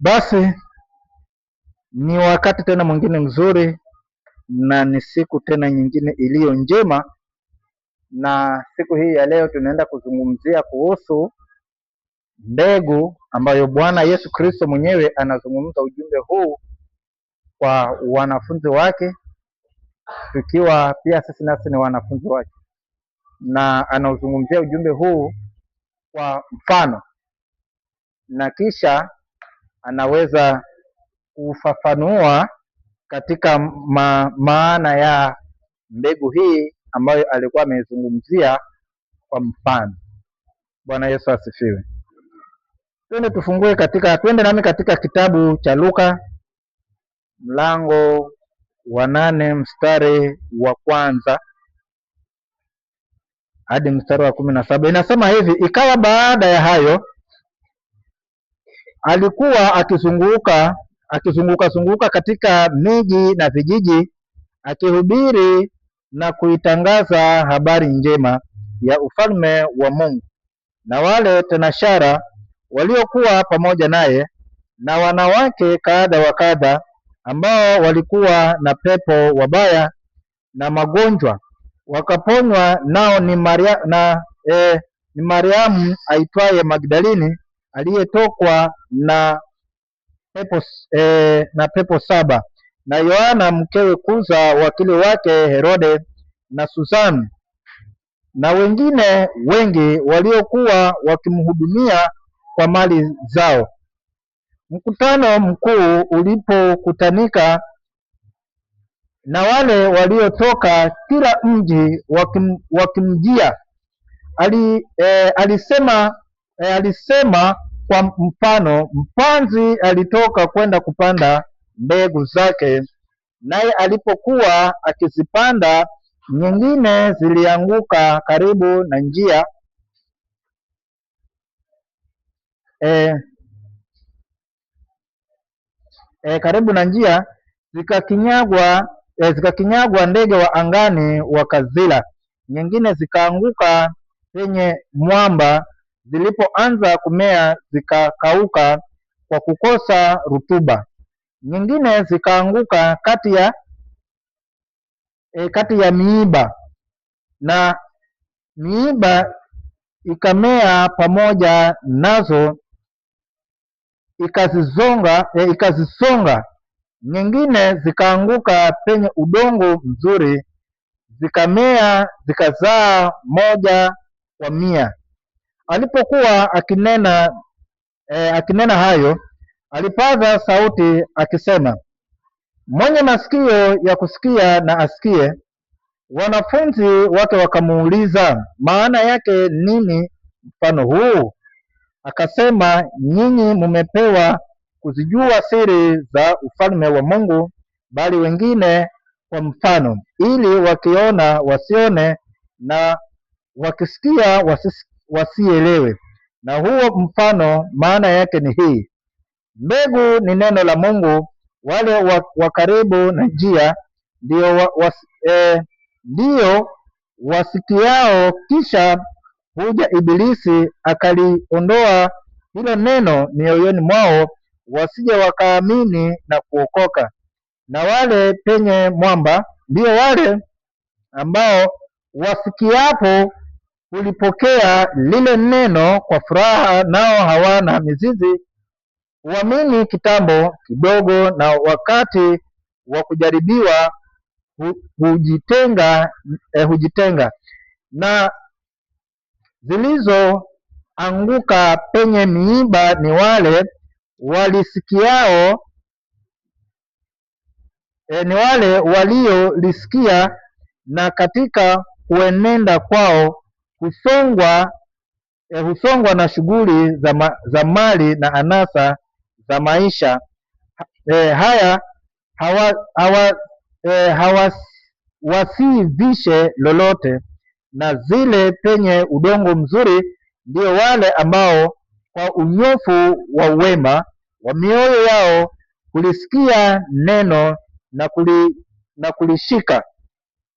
Basi ni wakati tena mwingine mzuri na ni siku tena nyingine iliyo njema, na siku hii ya leo tunaenda kuzungumzia kuhusu mbegu ambayo Bwana Yesu Kristo mwenyewe anazungumza ujumbe huu kwa wanafunzi wake, tukiwa pia sisi nasi ni wanafunzi wake, na anauzungumzia ujumbe huu kwa mfano, na kisha anaweza kufafanua katika maana ya mbegu hii ambayo alikuwa ameizungumzia kwa mfano. Bwana Yesu asifiwe. Twende tufungue katika, twende nami katika kitabu cha Luka mlango wa 8 mstari wa kwanza hadi mstari wa 17. Inasema hivi: ikawa baada ya hayo alikuwa akizunguka zunguka katika miji na vijiji, akihubiri na kuitangaza habari njema ya ufalme wa Mungu. Na wale tenashara waliokuwa pamoja naye na wanawake kadha wa kadha ambao walikuwa na pepo wabaya na magonjwa wakaponywa, nao ni ni Mariamu aitwaye Magdalini aliyetokwa na pepo 7, na Yohana mkewe Kuza wakili wake Herode, na Susan, na wengine wengi waliokuwa wakimhudumia kwa mali zao. Mkutano mkuu ulipokutanika na wale waliotoka kila mji wakimjia, alisema kwa mfano, mpanzi alitoka kwenda kupanda mbegu zake, naye alipokuwa akizipanda, nyingine zilianguka karibu na njia, karibu na njia zikakinyagwa ndege wa angani wakazila. Nyingine zikaanguka penye mwamba, zilipoanza kumea zikakauka kwa kukosa rutuba. Nyingine zikaanguka kati ya miiba, na miiba ikamea pamoja nazo ikazisonga. Nyingine zikaanguka penye udongo mzuri, zikamea zikazaa 1 kwa 100. Alipokuwa akinena hayo, alipaza sauti akisema, mwenye masikio ya kusikia na asikie. Wanafunzi wake wakamuuliza, maana yake nini mfano huu? Akasema, nyinyi mmepewa kuzijua siri za ufalme wa Mungu, bali wengine kwa mfano, ili wakiona wasione, na wakisikia wasielewe. Na huo mfano maana yake ni hii: mbegu ni neno la Mungu. Wale wa karibu na njia ndio wasikiao, kisha huja Ibilisi akaliondoa hilo neno mioyoni mwao, wasije wakaamini na kuokoka. Na wale penye mwamba ndio wale ambao wasikiapo hulipokea lile neno kwa furaha, nao hawana mizizi, huamini kitambo kidogo, na wakati wa kujaribiwa hujitenga. Na zilizoanguka penye miiba ni wale walisikiao ni wale waliolisikia, na katika kuenenda kwao husongwa na shughuli za mali na anasa za maisha. Haya wasivishe lolote. Na zile penye udongo mzuri ndio wale ambao kwa unyofu wa wema wa mioyo yao kulisikia neno na kulishika,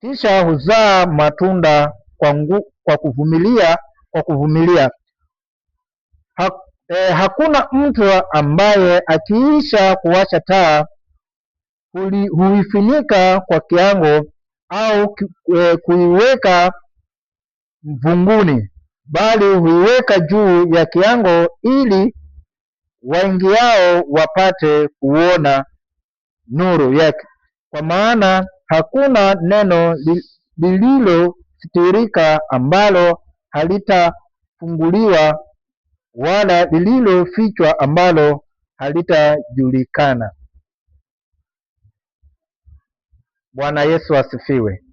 kisha huzaa matunda kwa kuvumilia. Hakuna mtu ambaye akiisha kuwasha taa huifunika kwa kiango au kuiweka mvunguni, bali huiweka juu ya kiango ili waingiao wapate kuona nuru yake. Kwa maana hakuna neno lililositirika ambalo halitafunguliwa, wala lililofichwa ambalo halitajulikana. Bwana Yesu asifiwe.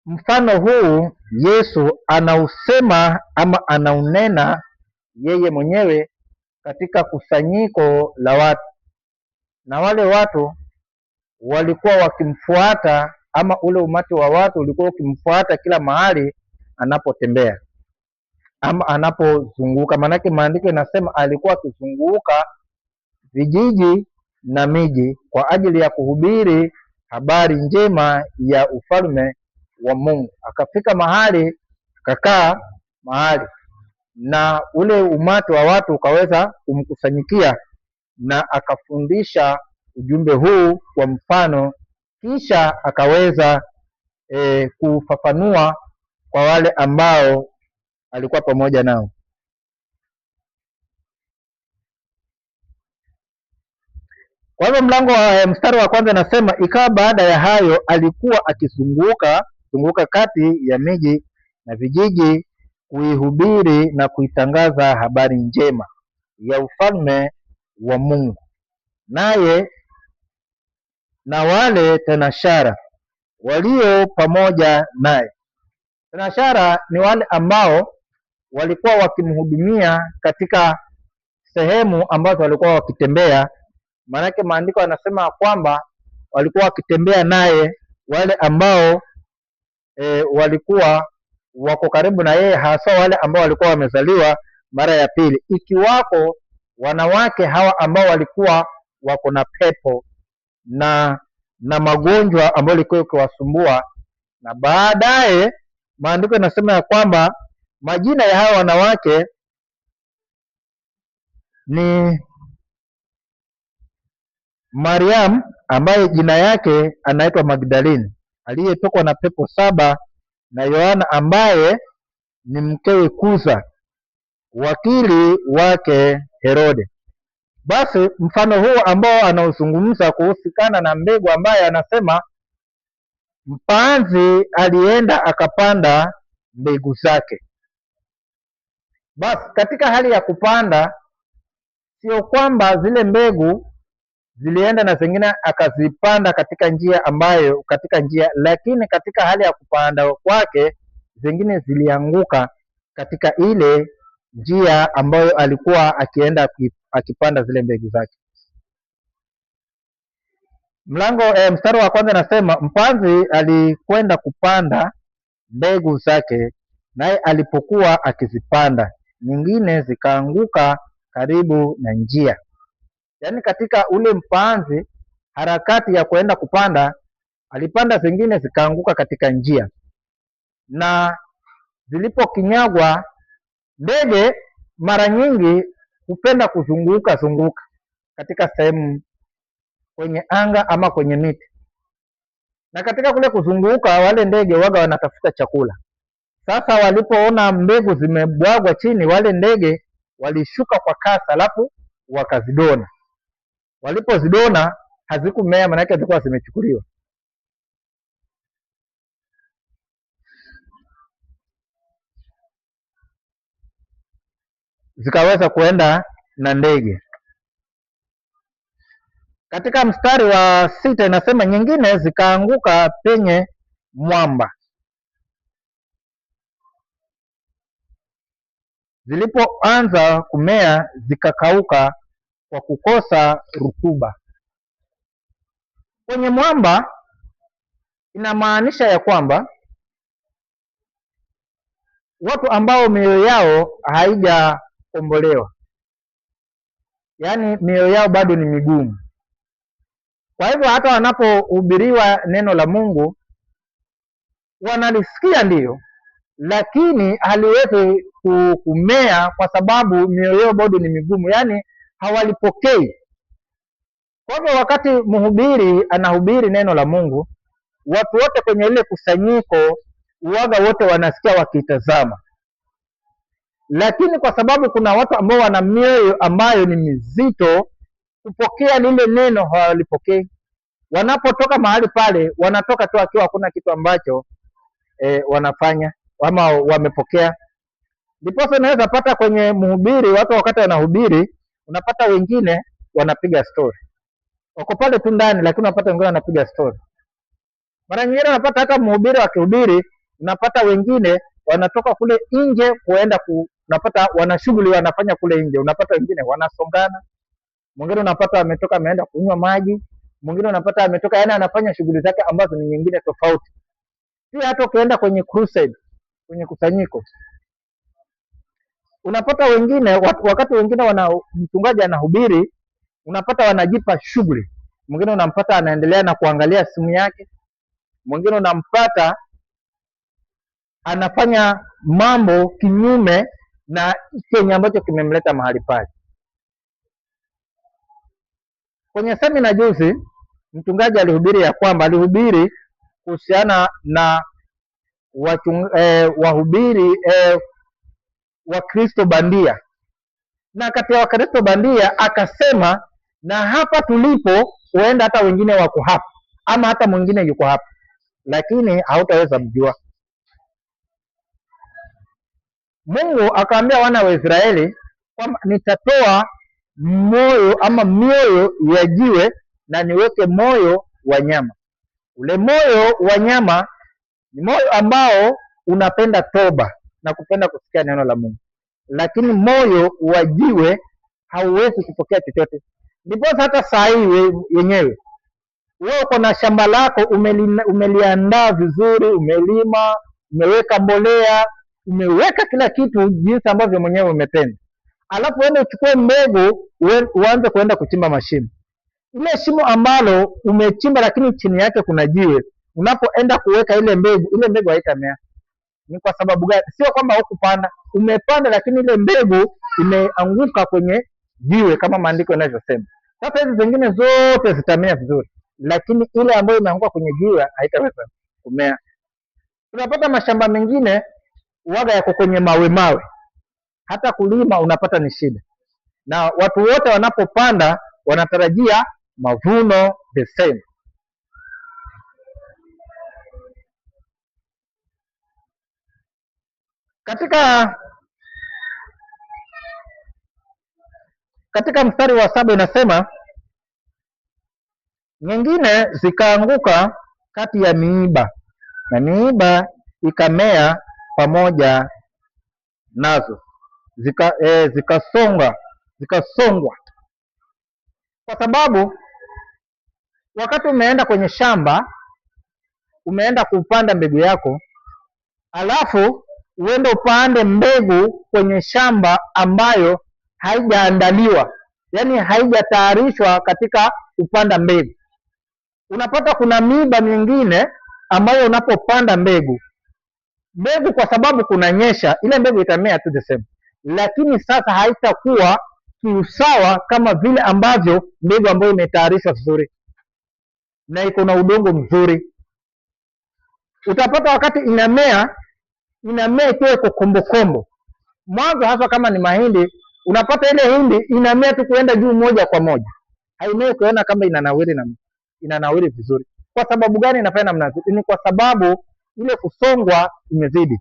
Mfano huu Yesu anausema ama anaunena yeye mwenyewe katika kusanyiko la watu, na wale watu walikuwa wakimfuata, ama ule umati wa watu ulikuwa ukimfuata kila mahali anapotembea ama anapozunguka. Maanake maandiko inasema alikuwa akizunguka vijiji na miji kwa ajili ya kuhubiri habari njema ya ufalme wa Mungu. Akafika mahali akakaa mahali, na ule umati wa watu ukaweza kumkusanyikia, na akafundisha ujumbe huu kwa mfano, kisha akaweza kufafanua kwa wale ambao alikuwa pamoja nao. Kwa hivyo mlango wa mstari wa kwanza nasema, ikawa baada ya hayo alikuwa akizunguka zunguka kati ya miji na vijiji kuihubiri na kuitangaza habari njema ya ufalme wa Mungu. Naye na wale tenashara walio pamoja naye. Tenashara ni wale ambao walikuwa wakimhudumia katika sehemu ambazo walikuwa wakitembea. Maanake maandiko yanasema kwamba walikuwa wakitembea naye wale ambao walikuwa wako karibu na yeye, hasa wale ambao walikuwa wamezaliwa mara ya pili, ikiwako wanawake hawa ambao walikuwa wako na pepo na magonjwa ambayo ilikuwa ikiwasumbua. Na baadaye maandiko yanasema ya kwamba majina ya hawa wanawake ni Mariam ambaye jina yake anaitwa Magdalene aliyetokwa na pepo 7, na Yohana ambaye ni mkewe Kuza, wakili wake Herode. Basi mfano huu ambao anaozungumza kuhusikana na mbegu ambaye anasema mpanzi alienda akapanda mbegu zake. Basi katika hali ya kupanda, sio kwamba zile mbegu zilienda na zingine akazipanda katika njia ambayo, katika njia, lakini katika hali ya kupanda kwake zingine zilianguka katika ile njia ambayo alikuwa akienda akipanda zile mbegu zake. Mstari wa kwanza nasema mpanzi alikwenda kupanda mbegu zake, naye alipokuwa akizipanda nyingine zikaanguka karibu na njia. Yaani katika ule mpanzi harakati ya kuenda kupanda, alipanda zingine zikaanguka katika njia, na zilipokinyagwa, ndege mara nyingi hupenda kuzunguka zunguka katika sehemu kwenye anga ama kwenye miti, na katika kule kuzunguka wale ndege waga wanatafuta chakula. Sasa walipoona mbegu zimebwagwa chini, wale ndege walishuka kwa kasi, alafu wakazidona. Walipozidona hazikumea, maana yake zilikuwa zimechukuliwa. Zikaweza kuenda na ndege. Katika mstari wa 6 inasema nyingine zikaanguka penye mwamba, zilipoanza kumea zikakauka kwa kukosa rutuba. Kwenye mwamba inamaanisha ya kwamba watu ambao mioyo yao haijakombolewa, yaani mioyo yao bado ni migumu. Kwa hivyo hata wanapohubiriwa neno la Mungu wanalisikia ndiyo, lakini haliwezi kumea kwa sababu mioyo yao bado ni migumu, yaani hawalipokei. Kwa hivyo wakati mhubiri anahubiri neno la Mungu, watu wote kwenye ile kusanyiko uwaga wote wanasikia wakitazama, lakini kwa sababu kuna watu ambao wana mioyo ambayo ni mizito kupokea lile neno, hawalipokei. Wanapotoka mahali pale, wanatoka tu akiwa hakuna kitu ambacho wanafanya ama wamepokea. Ndiposa unaweza pata kwenye mhubiri, watu wakati wanahubiri, unapata wengine wanapiga story, wako pale tu ndani, lakini unapata wengine wanapiga story. Mara nyingine unapata hata mhubiri akihubiri, unapata wengine wanatoka kule nje kuenda unapata wana shughuli wanafanya kule nje, unapata wengine wanasongana, mwingine unapata ametoka ameenda kunywa maji, mwingine unapata ametoka, yani anafanya shughuli zake ambazo ni nyingine tofauti. Pia hata ukienda kwenye crusade, kwenye kusanyiko, unapata wengine wakati wengine wana mchungaji anahubiri, unapata wanajipa shughuli. Mwingine unampata anaendelea na kuangalia simu yake, mwingine unampata anafanya mambo kinyume na chenye ambacho kimemleta mahali pale. Kwenye semina juzi, mchungaji alihubiri ya kwamba alihubiri kuhusiana na wahubiri Wakristo bandia, na kati ya Wakristo bandia akasema, na hapa tulipo huenda hata wengine wako hapa ama hata mwingine yuko hapa, lakini hautaweza mjua. Mungu akaambia wana wa Israeli kwamba nitatoa moyo ama mioyo ya jiwe na niweke moyo wa nyama. Ule moyo wa nyama ni moyo ambao unapenda toba na kupenda kusikia neno la Mungu, lakini moyo wa jiwe hauwezi kupokea chochote. Ndiposa hata saa hii yenyewe wewe uko na shamba lako, umeliandaa vizuri, umelima, umeweka mbolea, umeweka kila kitu jinsi ambavyo mwenyewe umependa, alafu uende uchukue mbegu uanze kuenda kuchimba mashimo. Ile shimo ambalo umechimba lakini chini yake kuna jiwe, unapoenda kuweka ile mbegu, ile mbegu haitamea. Ni kwa sababu gani? Sio kwamba hukupanda, umepanda, lakini ile mbegu imeanguka kwenye jiwe kama maandiko yanavyosema. Sasa hizi zingine zote zitamea vizuri, lakini ile ambayo imeanguka kwenye jiwe haitaweza kumea. Tunapata mashamba mengine waga yako kwenye mawe mawe, hata kulima unapata ni shida, na watu wote wanapopanda wanatarajia mavuno the same. Katika mstari wa 7 inasema, nyingine zikaanguka kati ya miiba na miiba ikamea pamoja nazo, zikasongwa. Kwa sababu wakati umeenda kwenye shamba, umeenda kupanda mbegu yako, alafu uende upande mbegu kwenye shamba ambayo haijaandaliwa, yani haijatayarishwa katika kupanda mbegu, unapata kuna miiba mingine ambayo unapopanda mbegu, kwa sababu kunanyesha, ile mbegu itamea tu the same, lakini sasa haitakuwa kiusawa kama vile ambavyo mbegu ambayo imetayarishwa vizuri na iko na udongo mzuri. Utapata wakati inamea, inamea ikiwa iko kombo kombo. Mwanzo hasa kama ni mahindi, unapata ile hindi inamea tu kuenda juu moja kwa moja, haimei ukiona kama inanawiri na inanawiri vizuri. Kwa sababu gani inafanya namna hiyo? Ni kwa sababu ile kusongwa imezidi.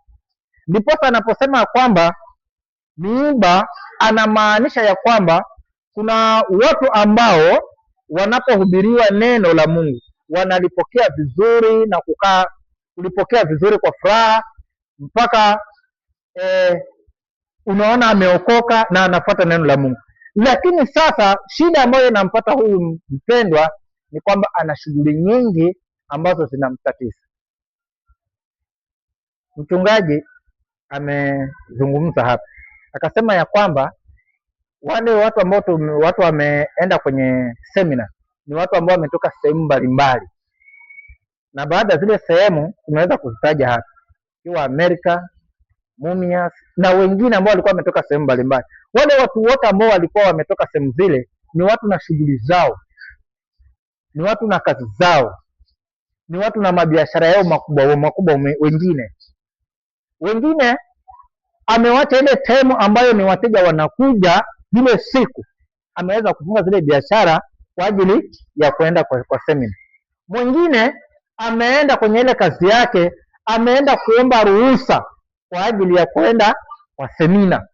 Ndiposa anaposema kwamba miiba, anamaanisha ya kwamba kuna watu ambao wanapohubiriwa neno la Mungu wanalipokea vizuri na kukaa kulipokea vizuri kwa furaha mpaka unaona ameokoka na anafuata neno la Mungu. Lakini sasa shida ambayo inampata huyu mpendwa ni kwamba ana shughuli nyingi ambazo zinamtatiza. Mchungaji amezungumza hapa akasema ya kwamba wale watu ambao watu wameenda kwenye semina ni watu ambao wametoka sehemu mbalimbali, na baada ya zile sehemu tumeweza kuzitaja hapa, ikiwa Amerika, Mumias na wengine ambao walikuwa wametoka sehemu mbalimbali. Wale watu wote ambao walikuwa wametoka sehemu zile ni watu na shughuli zao, ni watu na kazi zao, ni watu na mabiashara yao makubwa makubwa. Wengine amewacha ile temu ambayo ni wateja wanakuja zile siku, ameweza kufunga zile biashara kwa ajili ya kuenda kwa semina. Mwingine ameenda kwenye ile kazi yake, ameenda kuomba ruhusa kwa ajili ya kuenda kwa semina.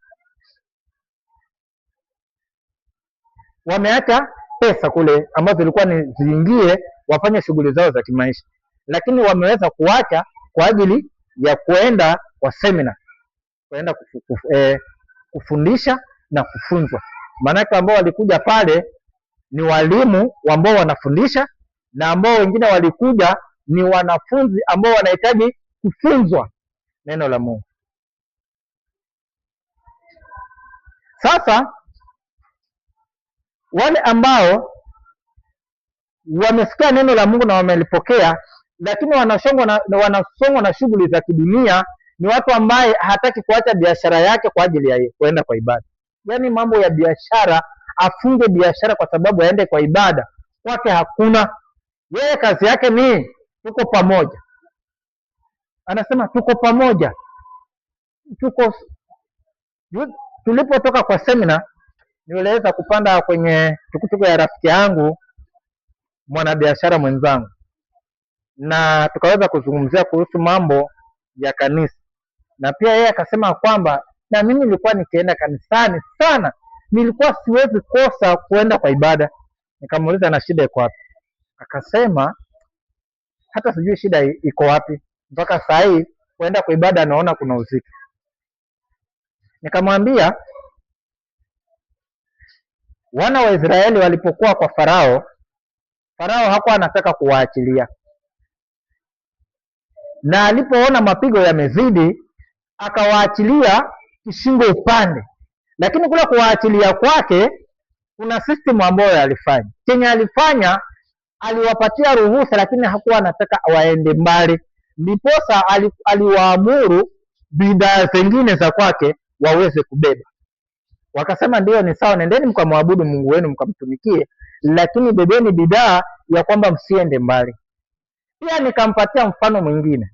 Wameacha pesa kule ambazo zilikuwa ni ziingie wafanye shughuli zao za kimaisha, lakini wameweza kuacha kwa ajili ya kuenda kwa semina, kuenda kufundisha na kufunzwa. Maanake ambao walikuja pale ni walimu ambao wanafundisha na ambao wengine walikuja ni wanafunzi ambao wanahitaji kufunzwa neno la Mungu. Sasa wale ambao wamesikia neno la Mungu na wamelipokea, lakini wanasongwa na shughuli za kidunia, ni watu ambaye hataki kuacha biashara yake kwa ajili ya kuenda kwa ibada. Yaani mambo ya biashara, afunge biashara kwa sababu aende kwa ibada, kwake hakuna. Yeye kazi yake ni tuko pamoja. Anasema tuko pamoja. Tuko tulipotoka kwa semina, niliweza kupanda kwenye tukutuku ya rafiki yangu mwanabiashara mwenzangu, na tukaweza kuzungumzia kuhusu mambo ya kanisa, na pia yeye akasema kwamba na mimi nilikuwa nikienda kanisani sana, nilikuwa siwezi kosa kuenda kwa ibada. Nikamuuliza na shida iko wapi? Akasema hata sijui shida iko wapi, mpaka saa hii kuenda kwa ibada naona kuna uzito. Nikamwambia wana wa Israeli walipokuwa kwa Farao, Farao hakuwa anataka kuwaachilia, na alipoona mapigo yamezidi akawaachilia kishingo upande. Lakini kule kuwaachilia kwake kuna system ambayo alifanya. Chenye alifanya, aliwapatia ruhusa, lakini hakuwa anataka waende mbali, ndiposa aliwaamuru bidhaa zingine za kwake waweze kubeba. Wakasema ndio, ni sawa, nendeni mkamwabudu Mungu wenu mkamtumikie, lakini bebeni bidhaa ya kwamba msiende mbali. Pia nikampatia mfano mwingine,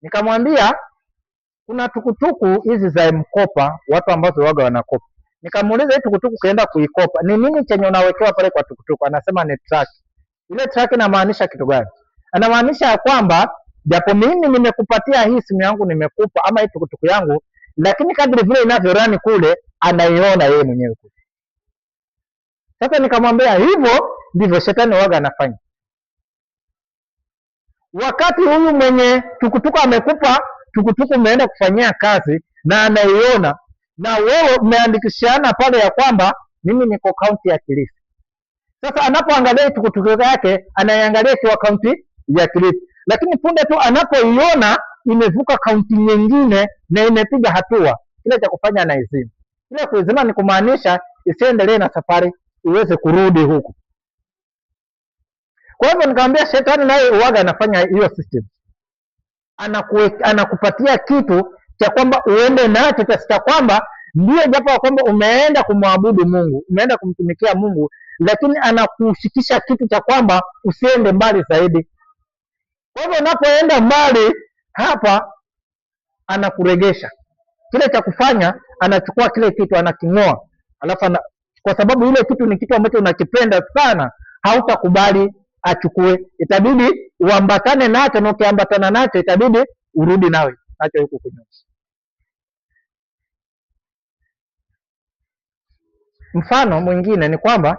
nikamwambia kuna tukutuku hizi za M-Kopa, watu ambazo waga wanakopa. Nikamuuliza hii tukutuku ukienda kuikopa ni nini chenye unawekewa pale kwa tukutuku? Anasema ni track. Ile track inamaanisha kitu gani? Anamaanisha ya kwamba japo mimi nimekupatia hii simu yangu nimekupa ama hii tukutuku yangu, lakini kadri vile inavyorani kule anaiona yeye mwenyewe kule. Sasa nikamwambia hivyo ndivyo shetani waga anafanya. Wakati huyu mwenye tukutuku amekupa tukutuku, umeenda kufanyia kazi na anaiona, na wewe umeandikishana pale ya kwamba mimi niko kaunti ya Kilifi. Sasa anapoangalia tukutuku yake anaiangalia ikiwa kaunti ya Kilifi, lakini punde tu anapoiona imevuka kaunti nyingine na imepiga hatua, kile cha kufanya anaizima. Kile kuizima ni kumaanisha isiendelee na safari, iweze kurudi huku. Kwa hivyo nikamwambia shetani naye uwaga anafanya hiyo system, anakupatia kitu cha kwamba uende nacho kiasi cha kwamba ndio, japo kwamba umeenda kumwabudu Mungu, umeenda kumtumikia Mungu, lakini anakushikisha kitu cha kwamba usiende mbali zaidi. Kwa hivyo unapoenda mbali hapa, anakuregesha. Kile cha kufanya, anachukua kile kitu anaking'oa, alafu kwa sababu ile kitu ni kitu ambacho unakipenda sana, hautakubali achukue, itabidi uambatane nacho, na ukiambatana nacho itabidi urudi nawe nacho huku kunyuma. Mfano mwingine ni kwamba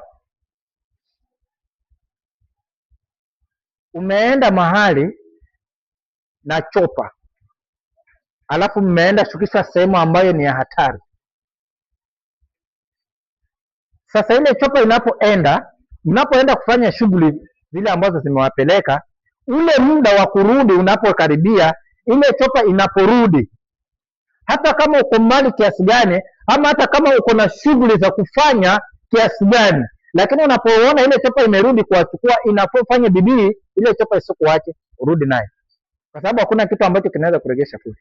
umeenda mahali na chopa, alafu mmeenda shukisha sehemu ambayo ni ya hatari. Sasa ile chopa inapoenda, mnapoenda kufanya shughuli zile ambazo zimewapeleka, ule muda wa kurudi unapokaribia, ile chopa inaporudi, hata kama uko mbali kiasi gani, ama hata kama uko na shughuli za kufanya kiasi gani, lakini unapoona ile chopa imerudi kuwachukua, inapofanya bidii ile chopa isikuache, urudi naye, kwa sababu hakuna kitu ambacho kinaweza kuregesha kule.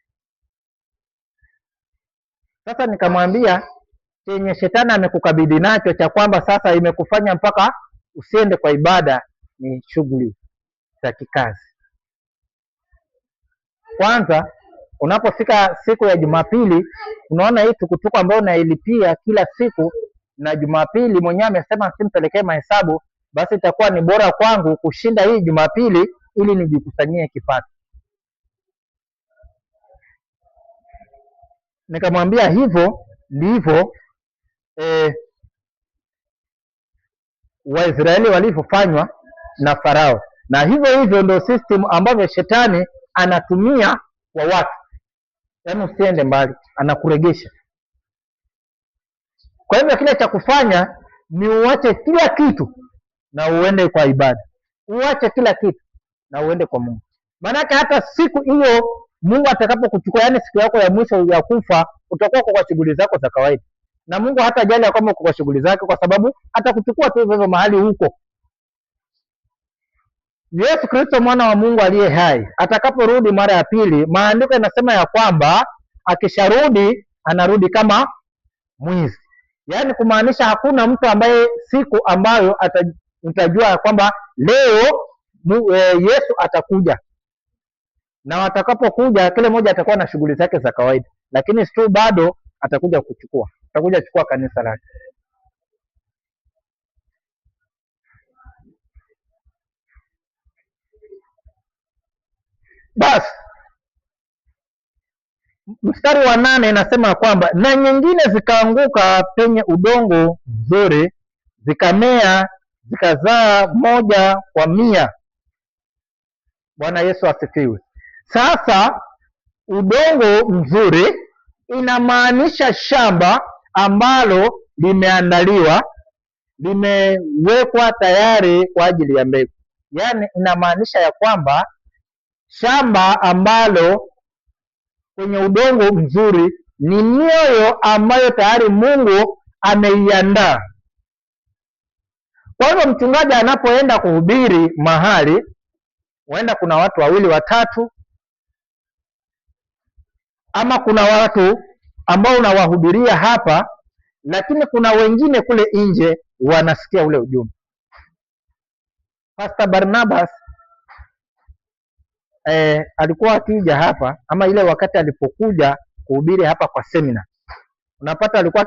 Sasa nikamwambia chenye shetani amekukabidhi nacho cha kwamba sasa imekufanya mpaka usiende kwa ibada ni shughuli za kikazi. Kwanza unapofika siku ya Jumapili, unaona hii tukutuku ambayo unailipia kila siku, na Jumapili mwenyewe amesema simpelekee mahesabu, basi itakuwa ni bora kwangu kushinda hii Jumapili ili nijikusanyie kipato. Nikamwambia hivyo ndivyo Waisraeli walivyofanywa na Farao, na hivyo hivyo ndio system ambavyo shetani anatumia kwa watu. Yaani usiende mbali, anakuregesha. Kwa hivyo kile cha kufanya ni uache kila kitu na uende kwa ibada, uache kila kitu na uende kwa Mungu. Maanake hata siku hiyo Mungu atakapokuchukua, yaani siku yako ya mwisho ya kufa, utakuwa kwa shughuli zako za kawaida, na Mungu hatajali ya kwamba uko kwa shughuli zake, kwa sababu atakuchukua tu hivyo hivyo mahali huko. Yesu Kristo mwana wa Mungu aliye hai atakaporudi mara ya pili, maandiko yanasema ya kwamba akisharudi anarudi kama mwizi, yaani kumaanisha hakuna mtu ambaye siku ambayo utajua ya kwamba leo Yesu atakuja, na atakapokuja kila mmoja atakuwa na shughuli zake za kawaida, lakini tu bado atakuja kuchukua, atakuja kuchukua kanisa lake. Basi mstari wa 8 inasema kwamba na nyingine zikaanguka penye udongo mzuri, zikamea, zikazaa 1 kwa 100. Bwana Yesu asifiwe. Sasa udongo mzuri inamaanisha shamba ambalo limeandaliwa, limewekwa tayari kwa ajili ya mbegu. Yaani inamaanisha ya kwamba shamba ambalo kwenye udongo mzuri ni mioyo ambayo tayari Mungu ameiandaa. Kwa hivyo mchungaji anapoenda kuhubiri mahali, huenda kuna watu 2 3, ama kuna watu ambao unawahubiria hapa, lakini kuna wengine kule nje wanasikia ule ujumbe. Pastor Barnabas alikuwa akija hapa, ama ile wakati alipokuja kuhubiri hapa kwa semina, unapata alikuwa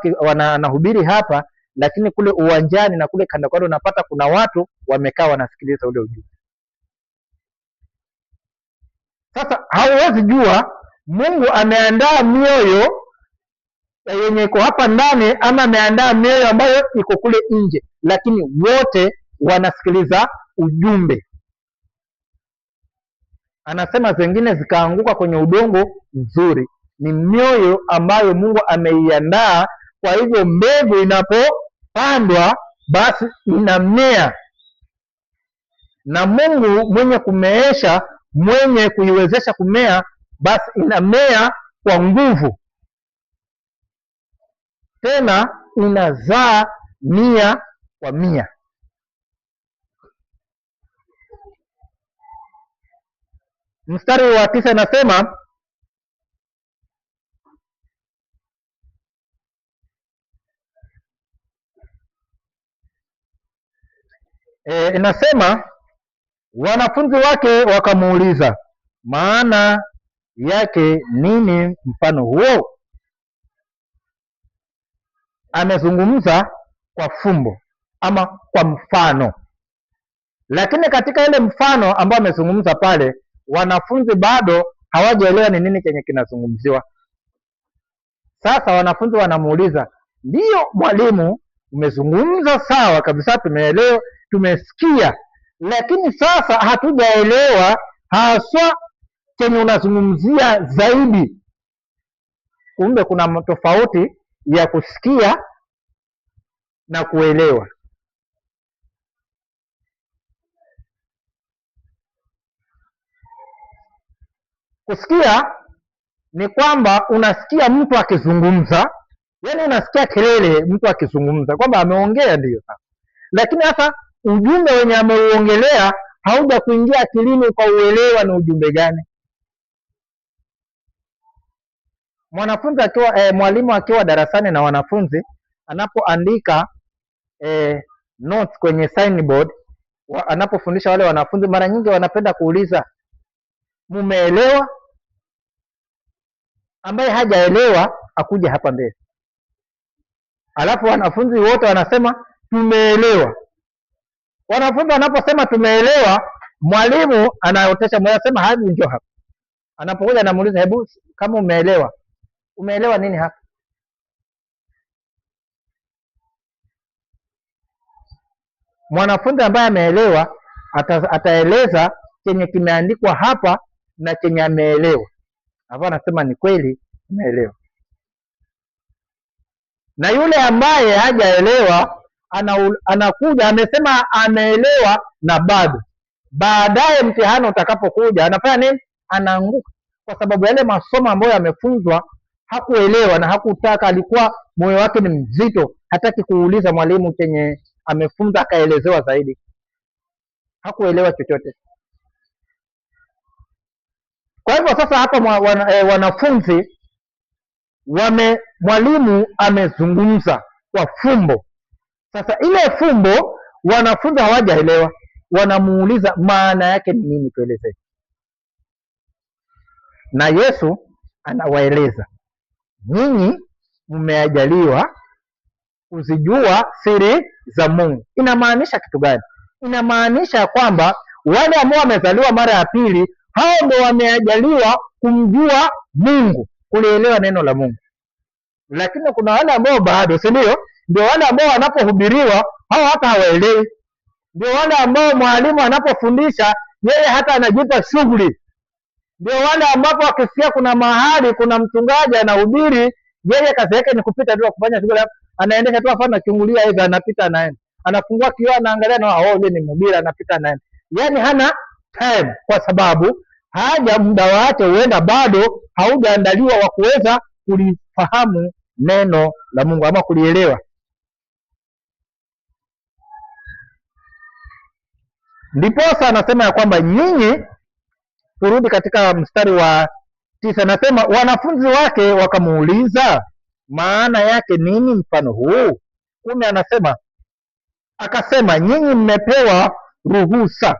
anahubiri hapa, lakini kule uwanjani na kule kando kando unapata kuna watu wamekaa wanasikiliza ule ujumbe. Sasa hauwezi jua Mungu ameandaa mioyo yenye iko hapa ndani ama ameandaa mioyo ambayo iko kule nje, lakini wote wanasikiliza ujumbe. Anasema zingine zikaanguka kwenye udongo mzuri, ni mioyo ambayo Mungu ameiandaa. Kwa hivyo mbegu inapopandwa basi inamea, na Mungu mwenye kumeesha, mwenye kuiwezesha kumea, basi inamea kwa nguvu, tena inazaa 100 kwa 100. Mstari wa 9 inasema inasema wanafunzi wake wakamuuliza, maana yake nini mfano huo? Amezungumza kwa fumbo ama kwa mfano, lakini katika ile mfano ambao amezungumza pale, wanafunzi bado hawajaelewa ni nini chenye kinazungumziwa. Sasa wanafunzi wanamuuliza, ndio mwalimu, umezungumza sawa kabisa, tumeelewa, tumesikia, lakini sasa hatujaelewa haswa chenye unazungumzia zaidi. Kumbe kuna tofauti ya kusikia na kuelewa. Kusikia ni kwamba unasikia mtu akizungumza, yaani unasikia kelele mtu akizungumza kwamba ameongea, ndio sasa, lakini hasa ujumbe wenye ameuongelea hauja kuingia akilini ukauelewa ni ujumbe gani. Mwanafunzi akiwa mwalimu akiwa darasani na wanafunzi anapoandika notes kwenye signboard, anapofundisha wale wanafunzi, mara nyingi wanapenda kuuliza mumeelewa? Ambaye hajaelewa akuje hapa mbele. Alafu wanafunzi wote wanasema tumeelewa. Wanafunzi wanaposema tumeelewa, mwalimu anaotesha, anasema hadi njoo hapa. Anapokuja anamuuliza, hebu kama umeelewa, umeelewa nini hapa? Mwanafunzi ambaye ameelewa ataeleza chenye kimeandikwa hapa na chenye ameelewa. Hapo anasema ni kweli ameelewa. Na yule ambaye hajaelewa anakuja amesema ameelewa na bado. Baadaye mtihani utakapokuja anafanya nini? Anaanguka, kwa sababu yale masomo ambayo yamefunzwa hakuelewa na hakutaka, alikuwa moyo wake ni mzito, hataki kuuliza mwalimu chenye amefunza akaelezewa zaidi, hakuelewa chochote. Kwa hivyo sasa hapa wanafunzi mwalimu amezungumza kwa fumbo. Sasa ile fumbo wanafunzi hawajaelewa, wanamuuliza maana yake ni nini, tueleze. Na Yesu anawaeleza, nyinyi mmeajaliwa kuzijua siri za Mungu. Inamaanisha kitu gani? Inamaanisha kwamba wale ambao wamezaliwa mara ya pili, hao ndio wameajaliwa kumjua Mungu, kulielewa neno la Mungu. Lakini kuna wale ambao bado, si ndio? Ndio wale ambao wanapohubiriwa hao hata hawaelewi. Ndio wale ambao mwalimu anapofundisha yeye hata anajipa shughuli. Ndio wale ambapo wakisikia kuna mahali kuna mchungaji anahubiri, yeye kazi yake ni kupita tu kufanya shughuli, anaendesha tu, afanya chungulia hivi, anapita anaenda, anafungua kioo anaangalia, na oh, yule ni mhubiri, anapita anaenda. Yani hana time, kwa sababu haja muda wake huenda bado haujaandaliwa wa kuweza kulifahamu neno la Mungu ama kulielewa. Ndiposa anasema ya kwamba nyinyi, turudi katika mstari wa 9, anasema wanafunzi wake wakamuuliza maana yake nini mfano huu? 10 anasema, akasema nyinyi mmepewa ruhusa.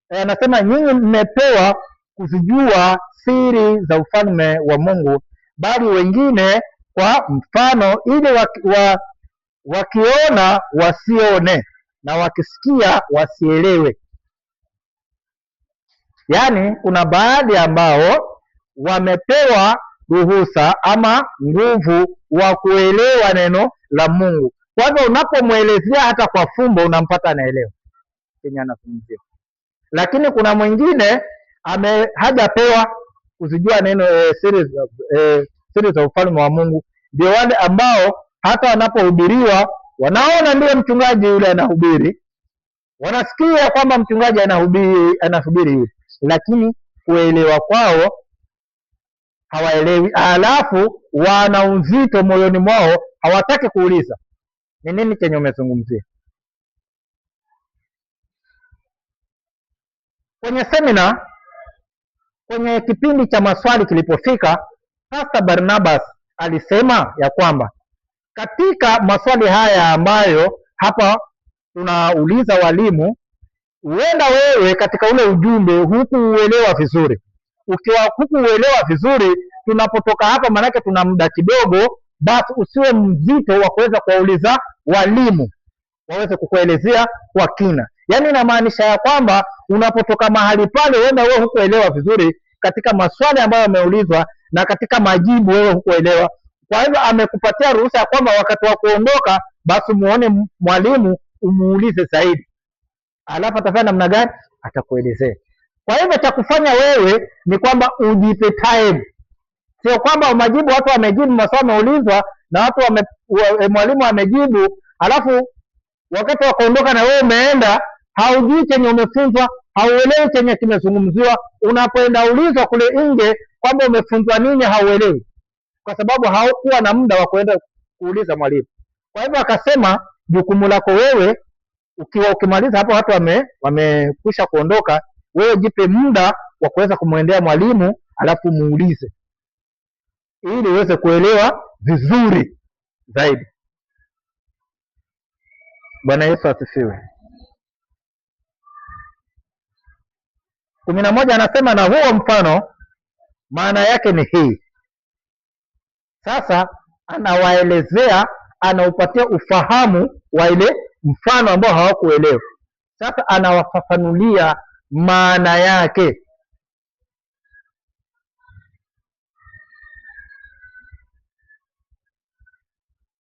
Anasema nyinyi mmepewa kuzijua siri za ufalme wa Mungu, bali wengine kwa mfano, ili wakiona wasione na wakisikia wasielewe. Yaani kuna baadhi ambao wamepewa ruhusa ama nguvu wa kuelewa neno la Mungu. Kwa hivyo unapomuelezea hata kwa fumbo unampata anaelewa chenye anazungumzia. Lakini kuna mwingine hajapewa kuzijua neno, siri za ufalme wa Mungu. Ndio wale ambao hata wanapohubiriwa wanaona ndio mchungaji yule anahubiri, wanasikia kwamba mchungaji anahubiri yule, lakini kuelewa kwao hawaelewi. Alafu wana uzito moyoni mwao, hawataki kuuliza ni nini chenye umezungumzia. Kwenye semina, kwenye kipindi cha maswali kilipofika, Pastor Barnabas alisema ya kwamba katika maswali haya ambayo hapa tunauliza walimu, huenda wewe katika ule ujumbe hukuuelewa vizuri. Ukiwa hukuuelewa vizuri, tunapotoka hapa manake tuna muda kidogo, basi usiwe mzito wa kuweza kuwauliza walimu waweze kukuelezea kwa kina. Yaani inamaanisha ya kwamba unapotoka mahali pale huenda wewe hukuelewa vizuri katika maswali ambayo yameulizwa na katika majibu wewe hukuelewa. Kwa hivyo amekupatia ruhusa ya kwamba wakati wa kuondoka basi muone mwalimu umuulize zaidi. Alafu atafanya namna gani? Atakuelezea. Kwa hivyo cha kufanya wewe ni kwamba ujipe time. Sio kwamba majibu watu wamejibu maswali yameulizwa na watu mwalimu amejibu, alafu wakati wa kuondoka na wewe umeenda, haujui chenye umefunzwa, hauelewi chenye kimezungumziwa. Unapoenda ulizwa kule nje kwamba umefunzwa nini, hauelewi, kwa sababu haukuwa na muda wa kuenda kuuliza mwalimu. Kwa hivyo akasema jukumu lako wewe, ukiwa ukimaliza hapo watu wamekwisha kuondoka, wewe jipe muda wa kuweza kumwendea mwalimu alafu muulize. ili uweze kuelewa vizuri zaidi. Bwana Yesu asifiwe. 11 anasema, na huo mfano maana yake ni hii. Sasa anawaelezea, anaupatia ufahamu wa ile mfano ambao hawakuelewa. Sasa anawafafanulia maana yake.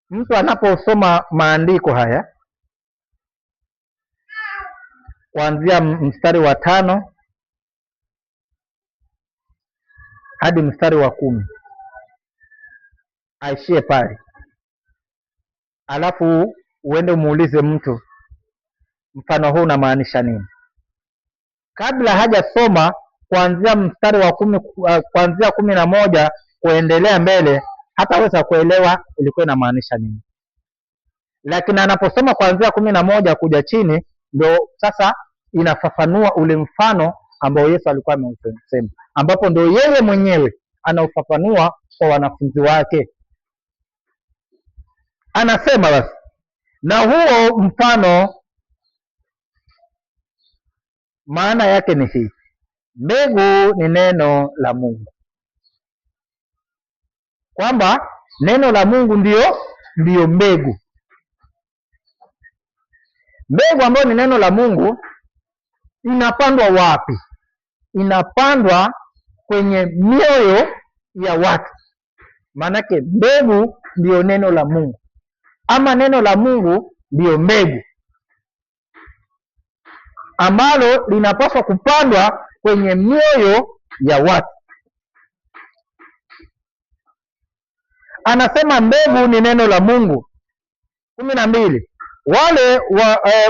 Mtu anaposoma maandiko haya kuanzia mstari wa 5 hadi mstari wa 10, aishie pale, alafu uende umuulize mtu mfano huu unamaanisha nini, kabla hajasoma kuanzia mstari wa 10, kuanzia 11 kuendelea mbele, hataweza kuelewa ilikuwa inamaanisha nini. Lakini anaposoma kuanzia 11 kuja chini, ndio sasa inafafanua ule mfano ambao Yesu alikuwa ameusema, ambapo ndio yeye mwenyewe anaufafanua kwa wanafunzi wake. Anasema basi, na huo mfano maana yake ni hii: mbegu ni neno la Mungu, kwamba neno la Mungu ndiyo mbegu. Mbegu ambayo ni neno la Mungu inapandwa wapi? Inapandwa kwenye mioyo ya watu. Maanake mbegu ndiyo neno la Mungu, ama neno la Mungu ndiyo mbegu ambalo linapaswa kupandwa kwenye mioyo ya watu. Anasema mbegu ni neno la Mungu. 12, wale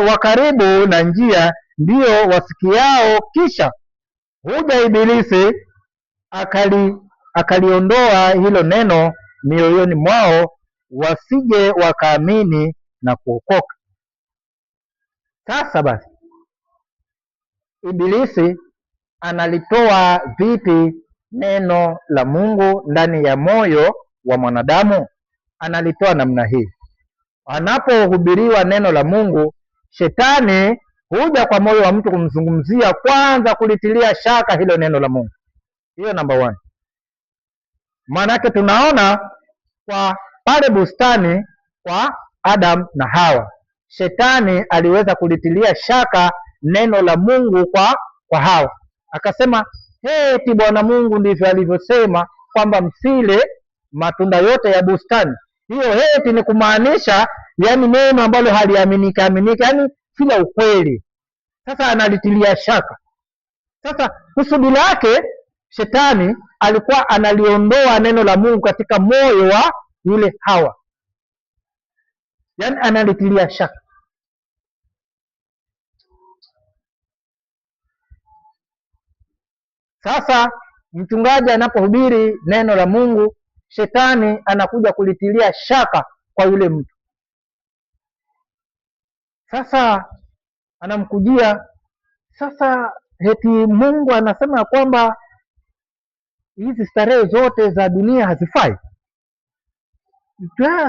wa karibu na njia ndio wasikiao, kisha huja Ibilisi akaliondoa hilo neno mioyoni mwao, wasije wakaamini na kuokoka. Sasa basi, Ibilisi analitoa vipi neno la Mungu ndani ya moyo wa mwanadamu? Analitoa namna hii: anapohubiriwa neno la Mungu, shetani huja kwa moyo wa mtu kumzungumzia, kwanza kulitilia shaka hilo neno la Mungu. Hiyo namba 1. Maanake tunaona kwa pale bustani kwa Adam na Hawa, shetani aliweza kulitilia shaka neno la Mungu kwa Hawa. Akasema, eti Bwana Mungu ndivyo alivyosema kwamba msile matunda yote ya bustani. Hiyo eti ni kumaanisha, yani neno ambalo haliaminika aminika, yani sila ukweli. Sasa analitilia shaka. Sasa kusudi lake shetani alikuwa analiondoa neno la Mungu katika moyo wa yule Hawa, yani analitilia shaka. Sasa mchungaji anapohubiri neno la Mungu, shetani anakuja kulitilia shaka kwa yule mtu. Sasa anamkujia, sasa eti Mungu anasema kwamba hizi starehe zote za dunia hazifai.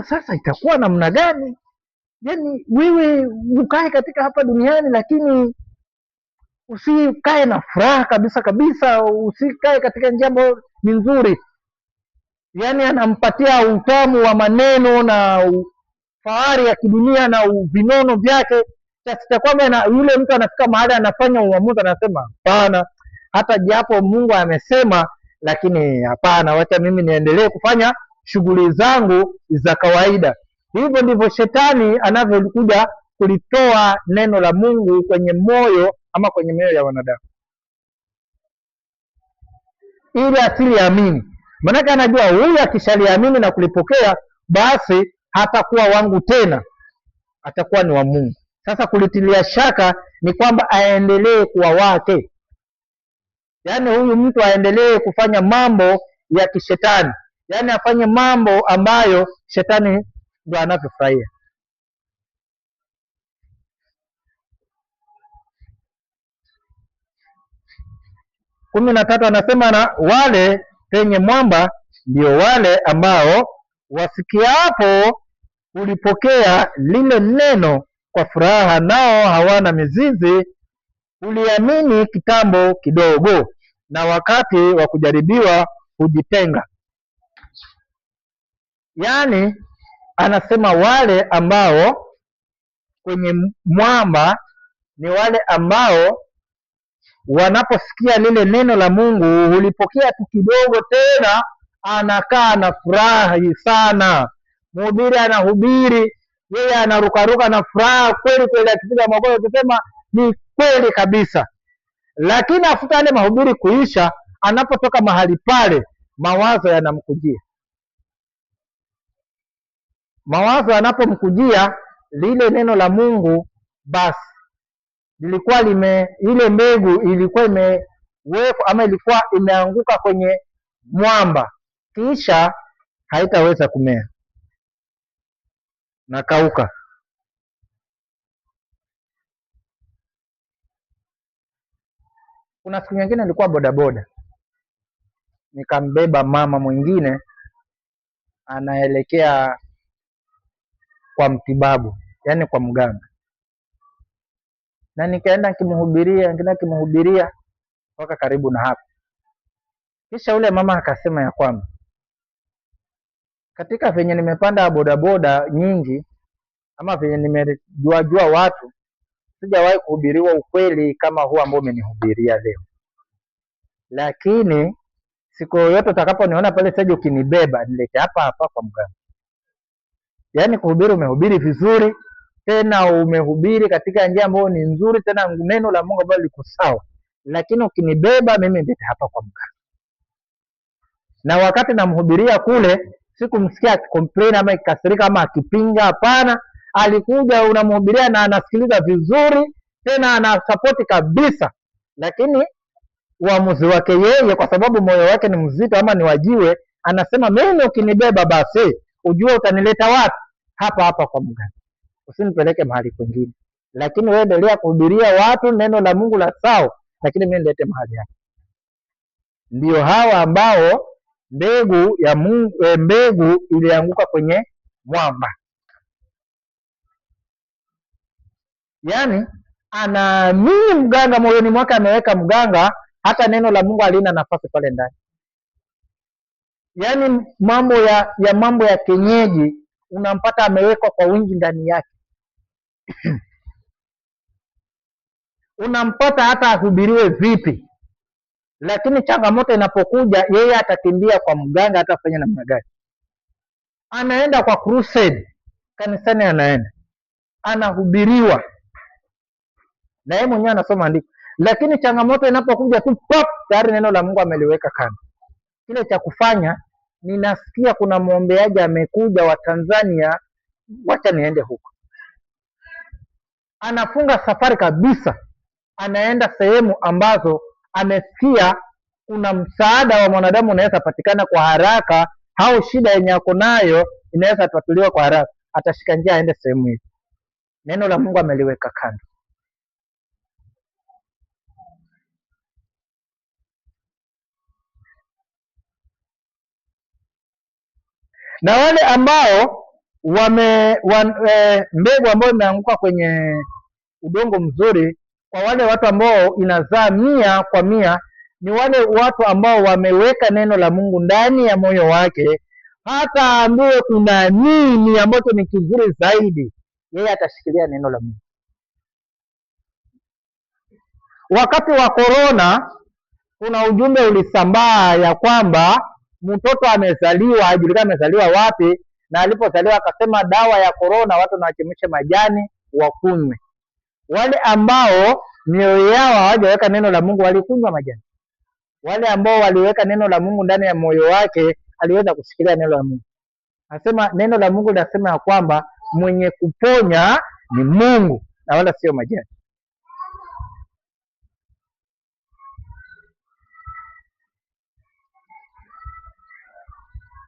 Sasa itakuwa namna gani? Yaani wewe ukae katika hapa duniani, lakini usikae na furaha kabisa kabisa, usikae katika njia ambayo ni nzuri. Yaani anampatia utamu wa maneno na fahari ya kidunia na vinono vyake, kiasi cha kwamba yule mtu anafika mahali anafanya uamuzi, anasema hapana, hata japo Mungu amesema, lakini hapana, wacha mimi niendelee kufanya shughuli zangu za kawaida. Hivyo ndivyo shetani anavyokuja kulitoa neno la Mungu kwenye moyo ama kwenye mioyo ya wanadamu, ili asiliamini. Maanake anajua huyu akishaliamini na kulipokea, basi hatakuwa wangu tena, atakuwa ni wa Mungu. Sasa kulitilia shaka ni kwamba aendelee kuwa wake, yaani huyu mtu aendelee kufanya mambo ya kishetani, yaani afanye mambo ambayo shetani ndio anavyofurahia. 13 anasema, na wale penye mwamba Ndio wale ambao wasikiapo hulipokea lile neno kwa furaha, nao hawana mizizi, huliamini kitambo kidogo, na wakati wa kujaribiwa hujitenga. Yaani anasema wale ambao kwenye mwamba ni wale ambao wanaposikia lile neno la Mungu hulipokea tu kidogo, tena anakaa na furahi sana. Mhubiri anahubiri, yeye anarukaruka na furaha kweli kweli, akipiga makofi akisema ni kweli kabisa. Lakini afuta yale mahubiri kuisha, anapotoka mahali pale, mawazo yanamkujia. Mawazo yanapomkujia, lile neno la Mungu basi lilikuwa ile mbegu ilikuwa imewekwa ama ilikuwa imeanguka kwenye mwamba, kisha haitaweza kumea na kauka. Kuna siku nyingine nilikuwa bodaboda, nikambeba mama mwingine anaelekea kwa mtibabu, yani kwa mganga, na nikaenda nikimhubiria mpaka karibu na hapo. Kisha yule mama akasema ya kwamba katika venye nimepanda bodaboda nyingi ama venye nimejuajua watu, sijawahi kuhubiriwa ukweli kama huu ambao umenihubiria leo. Lakini siku yoyote utakaponiona pale sasa ukinibeba, nilete hapa hapa kwa mganga. Yaani kuhubiri umehubiri vizuri, tena umehubiri katika njia ambayo ni nzuri, tena neno la Mungu ambalo liko sawa. Lakini ukinibeba mimi nilete hapa kwa mganga. Na wakati namhubiria kule, sikumsikia akicomplain ama akikasirika ama akipinga, hapana. Alikuja unamhubiria na anasikiliza vizuri, tena anasupport kabisa. Lakini uamuzi wake yeye, kwa sababu moyo wake ni mzito ama ni wajiwe, anasema mimi ukinibeba basi ujue utanileta wapi? Hapa hapa kwa mganga, usinipeleke mahali kwingine. Lakini wewe endelea kuhubiria watu neno la Mungu la sawa, lakini mimi nilete mahali hapa. Ndio hawa ambao mbegu ya Mungu, mbegu ilianguka kwenye mwamba. Yaani anaamini mganga, moyoni mwake ameweka mganga, hata neno la Mungu halina nafasi pale ndani. Yaani mambo ya mambo ya kienyeji unampata amewekwa kwa wingi ndani yake. Unampata hata ahubiriwe vipi, lakini changamoto inapokuja yeye atakimbia kwa mganga, hata afanye namna gani. Anaenda kwa crusade kanisani, anaenda anahubiriwa na yeye mwenyewe anasoma andiko, lakini changamoto inapokuja tu pop, tayari neno la Mungu ameliweka kando. Kile cha kufanya, ninasikia kuna muombeaji amekuja wa Tanzania, wacha niende huko. Anafunga safari kabisa, anaenda sehemu ambazo amesikia kuna msaada wa mwanadamu unaweza patikana kwa haraka, au shida yenye ako nayo inaweza tatuliwa kwa haraka. Atashika njia aende sehemu hiyo. Neno la Mungu ameliweka kando. Na wale ambao mbegu ambayo imeanguka kwenye udongo mzuri, kwa wale watu ambao inazaa 100 kwa 100, ni wale watu ambao wameweka neno la Mungu ndani ya moyo wake. Hata ambiwe kuna nini ambacho ni kizuri zaidi, yeye atashikilia neno la Mungu. Wakati wa corona kuna ujumbe ulisambaa ya kwamba mtoto amezaliwa, hajulikani amezaliwa wapi, na alipozaliwa akasema dawa ya corona watu na wachemshe majani wakunywe. Wale ambao mioyo yao hawajaweka neno la Mungu walikunywa majani. Wale ambao waliweka neno la Mungu ndani ya moyo wake aliweza kushikilia neno la Mungu. Anasema neno la Mungu linasema ya kwamba mwenye kuponya ni Mungu na wala sio majani.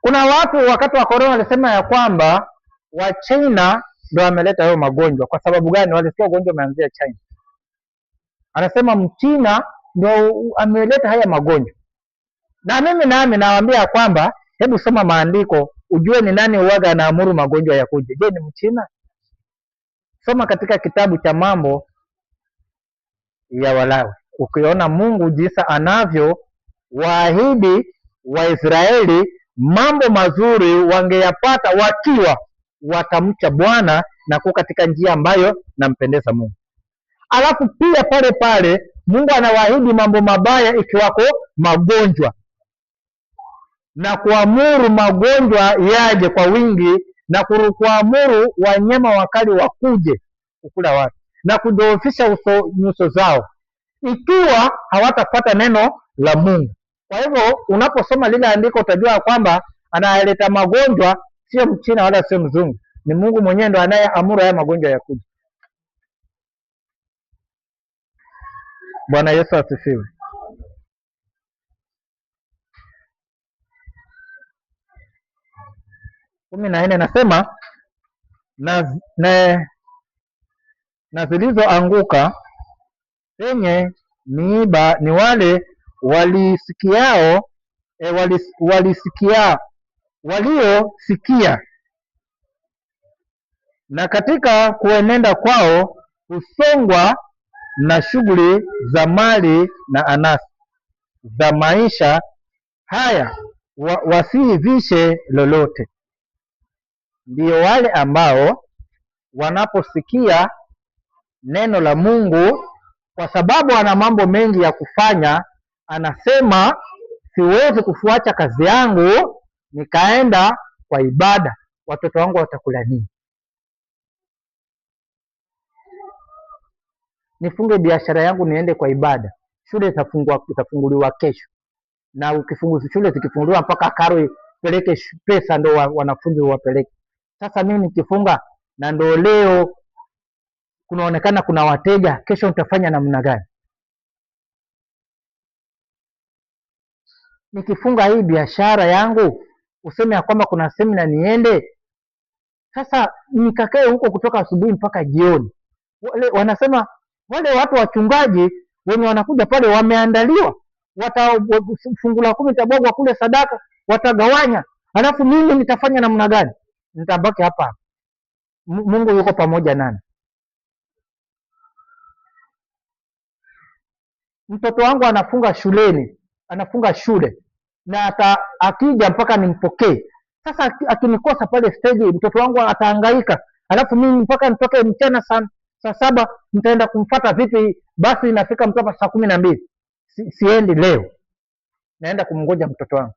Kuna watu wakati wa corona walisema ya kwamba wa China ndio wameleta hayo magonjwa. Kwa sababu gani? Walisikia ugonjwa umeanzia China. Anasema Mchina ndio ameleta haya magonjwa. Na mimi nami nawaambia kwamba Hebu soma maandiko ujue ni nani uwaga anaamuru magonjwa yakuje. Je, ni Mchina? Soma katika kitabu cha Mambo ya Walawi, ukiona Mungu jinsi anavyo waahidi Waisraeli mambo mazuri wangeyapata wakiwa watamcha Bwana na kuwa katika njia ambayo nampendeza Mungu. Alafu pia pale pale Mungu anawaahidi mambo mabaya ikiwako magonjwa, na kuamuru magonjwa yaje kwa wingi, na kuamuru wanyama wakali wakuje kukula watu na kudhoofisha nyuso zao ikiwa hawatafuata neno la Mungu. Kwa hivyo unaposoma lile andiko utajua kwamba anayeleta magonjwa sio Mchina wala sio Mzungu, ni Mungu mwenyewe ndo anayeamuru haya magonjwa yakuja. Bwana Yesu asifiwe. 14 nasema na zilizoanguka penye miiba ni wale walisikiao, walisikia, waliosikia, na katika kuenenda kwao husongwa na shughuli za mali na anasa za maisha haya, wasiivishe lolote. Ndio wale ambao wanaposikia neno la Mungu, kwa sababu ana mambo mengi ya kufanya, anasema siwezi kufuacha kazi yangu nikaenda kwa ibada, watoto wangu watakula nini? Nifunge biashara yangu niende kwa ibada, shule itafunguliwa kesho, na shule zikifunguliwa mpaka karo peleke pesa ndo wanafunzi wapeleke. Sasa mimi nikifunga na ndo leo kunaonekana kuna wateja, kesho nitafanya namna gani? Nikifunga hii biashara yangu useme ya kwamba kuna semina niende, sasa nikakae huko kutoka asubuhi mpaka jioni. Wale wanasema wale watu wachungaji wenye wanakuja pale wameandaliwa, fungu la 10 itabwagwa kule, sadaka watagawanya, alafu mimi nitafanya namna gani? Nitabaki hapa. Mungu yuko pamoja nami. Mtoto wangu anafunga shuleni, anafunga shule na akija mpaka nimpokee. Sasa akinikosa pale stage mtoto wangu atahangaika, alafu mimi mpaka nitoke mchana saa 7 nitaenda kumfuata vipi? Basi inafika mpaka saa 12. Siendi leo, naenda kumngoja mtoto wangu.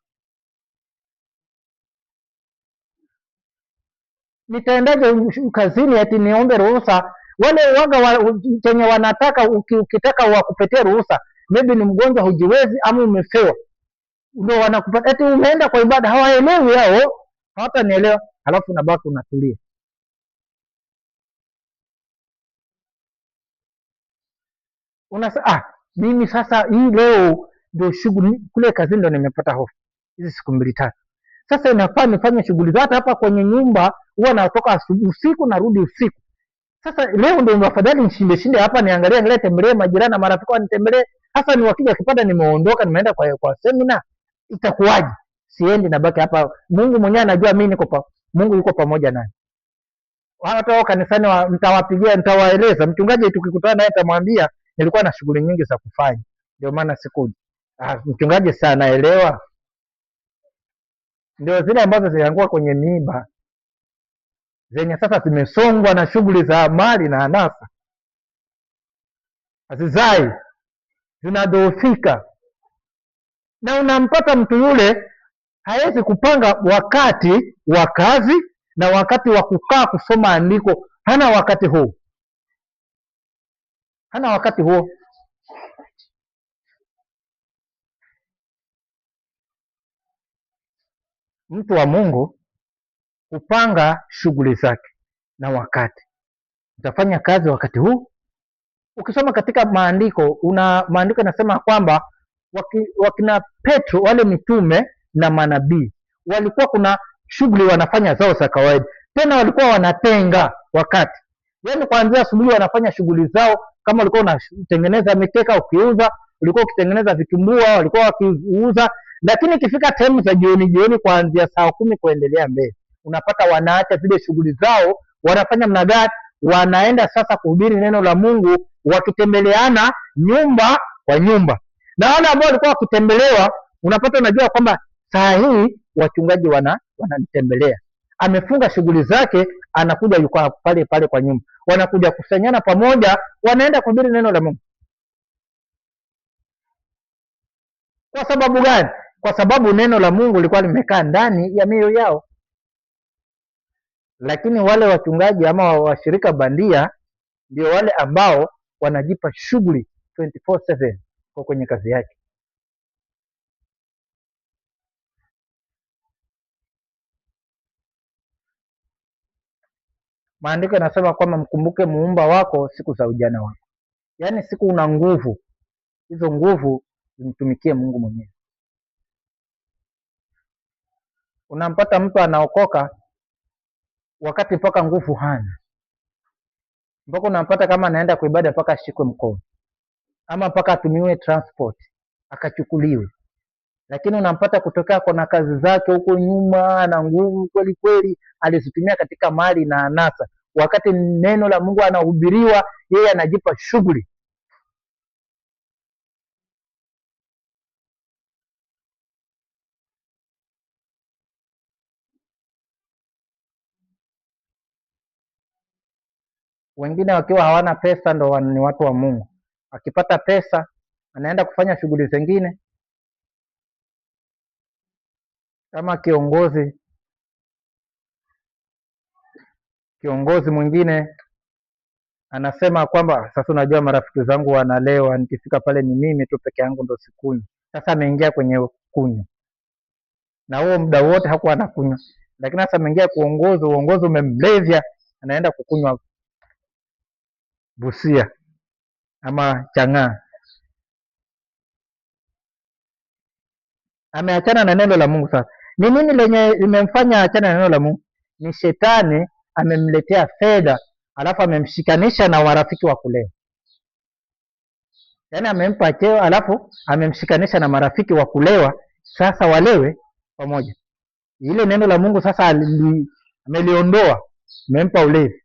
Nitaendaje kazini ati niombe ruhusa? Wale waga chenye wanataka, ukitaka wakupetie ruhusa, maybe ni mgonjwa hujiwezi ama umefewa, ndio wanakupa eti umeenda kwa ibada. Hawaelewi hao, hawatanielewa. Alafu unabaki unatulia. Unasema mimi sasa hii leo ndio shughuli kule kazini, ndio nimepata hofu hizi siku 2-3. Sasa inafaa nifanye shughuli zote hapa kwenye nyumba, huwa natoka usiku narudi usiku. Sasa leo ndio afadhali nishinde shinde hapa, niangalie angalie, tembelee majirani na marafiki wanitembelee. Sasa ni wakija kipata nimeondoka nimeenda kwa semina, itakuwaje? Siendi, nabaki hapa. Mungu mwenyewe anajua mimi niko pa, Mungu yuko pamoja nami. Hata wao kanisani nitawapigia, nitawaeleza. Mchungaji tukikutana naye nitamwambia nilikuwa na shughuli nyingi za kufanya, ndio maana sikuja. Mchungaji sana anaelewa. Ndio zile ambazo ziliangua kwenye miiba zenye sasa zimesongwa na shughuli za mali na anasa, hazizai, zinadhoofika. Na unampata mtu yule hawezi kupanga wakati wa kazi na wakati wa kukaa kusoma andiko, hana wakati huo, hana wakati huo. Mtu wa Mungu kupanga shughuli zake na wakati. Utafanya kazi wakati huu. Ukisoma katika maandiko, una maandiko yanasema kwamba wakina Petro wale mitume na manabii walikuwa kuna shughuli wanafanya zao za kawaida. Tena walikuwa wanatenga wakati. Yaani kuanzia asubuhi wanafanya shughuli zao, kama walikuwa wanatengeneza mikeka ukiuza, walikuwa wakitengeneza vitumbua, walikuwa wakiuza, Lakini ikifika sehemu za jioni jioni, kuanzia saa 10 kuendelea mbele, unapata wanaacha zile shughuli zao, wanafanya mna gani? Wanaenda sasa kuhubiri neno la Mungu, wakitembeleana nyumba kwa nyumba. Na wale ambao walikuwa wakitembelewa, unapata unajua kwamba saa hii wachungaji wananitembelea. Amefunga shughuli zake, anakuja yuko pale pale kwa nyumba, wanakuja kusanyana pamoja, wanaenda kuhubiri neno la Mungu. Kwa sababu gani? Kwa sababu neno la Mungu lilikuwa limekaa ndani ya mioyo yao. Lakini wale wachungaji ama washirika bandia ndio wale ambao wanajipa shughuli 24/7 kwa kwenye kazi yake. Maandiko yanasema kwamba mkumbuke muumba wako siku za ujana wako. Yaani siku una nguvu, hizo nguvu zimtumikie Mungu mwenyewe. Unampata mtu anaokoka wakati mpaka nguvu hana, mpaka unampata kama anaenda kuibada mpaka ashikwe mkono ama mpaka atumiwe transport akachukuliwe. Lakini unampata kutokea kona kazi zake huko nyuma, ana nguvu kweli kweli, alizitumia katika mali na anasa. Wakati neno la Mungu anahubiriwa, yeye anajipa shughuli. Wengine wakiwa hawana pesa ndo ni watu wa Mungu, akipata pesa anaenda kufanya shughuli zingine. Kama kiongozi mwingine anasema kwamba sasa, unajua marafiki zangu wanalewa, nikifika pale ni mimi tu peke yangu ndo sikunywi. Sasa ameingia kwenye kunywa, na huo muda wote hakuwa anakunywa, lakini sasa ameingia kuongoza, uongozi umemlevya, anaenda kukunywa busia ama chang'aa. Ameachana na neno la Mungu. Sasa ni nini lenye limemfanya aachane na neno la Mungu? Ni shetani amemletea fedha, alafu amemshikanisha na marafiki wa kulewa. Yaani amempa cheo, alafu amemshikanisha na marafiki wa kulewa, sasa walewe pamoja. Ile neno la Mungu sasa ameliondoa, amempa ulevi.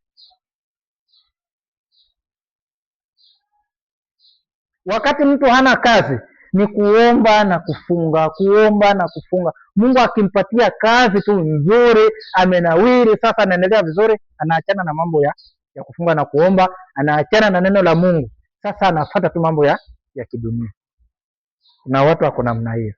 Wakati mtu hana kazi ni kuomba na kufunga, kuomba na kufunga. Mungu akimpatia kazi tu nzuri, amenawiri, sasa anaendelea vizuri, anaachana na mambo ya kufunga na kuomba, anaachana na neno la Mungu. Sasa anafuata tu mambo ya kidunia. Na watu wako namna hiyo.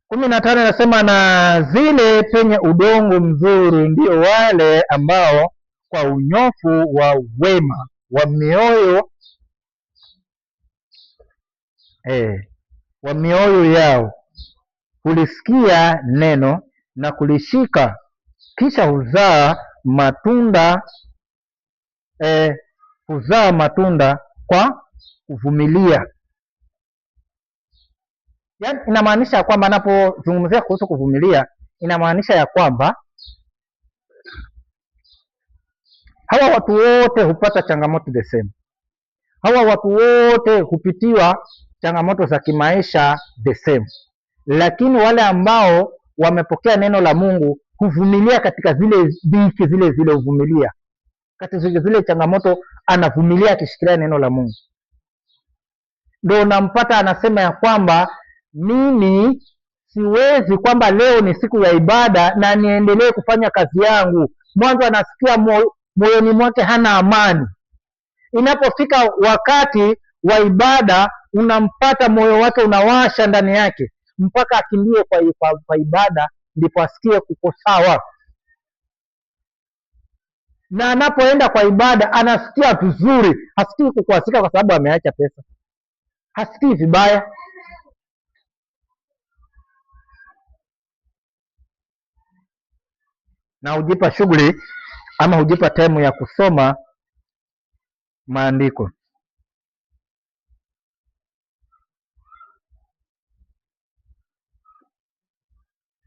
15 anasema, na zile penye udongo mzuri ndio wale ambao kwa unyofu wa wema wa mioyo wa mioyo yao hulisikia neno na kulishika, kisha huzaa matunda huzaa matunda kwa kuvumilia. Yaani inamaanisha kwamba anapozungumzia kuhusu kuvumilia, inamaanisha ya kwamba hawa watu wote hupata changamoto the same. Hawa watu wote hupitiwa changamoto za kimaisha the same. Lakini wale ambao wamepokea neno la Mungu huvumilia katika zile dhiki zile zile, huvumilia katika zile changamoto, anavumilia akishikilia neno la Mungu. Ndio unampata anasema ya kwamba mimi siwezi kwamba leo ni siku ya ibada na niendelee kufanya kazi yangu. Mwanzo anasikia moyoni mwake hana amani. Inapofika wakati wa ibada, unampata moyo wake unawasha ndani yake mpaka akimbie kwa ibada, ndipo asikie kuko sawa. Na anapoenda kwa ibada anasikia vizuri, hasikii kukwasika kwa sababu ameacha pesa, hasikii vibaya. Na hujipa shughuli ama hujipa time ya kusoma maandiko.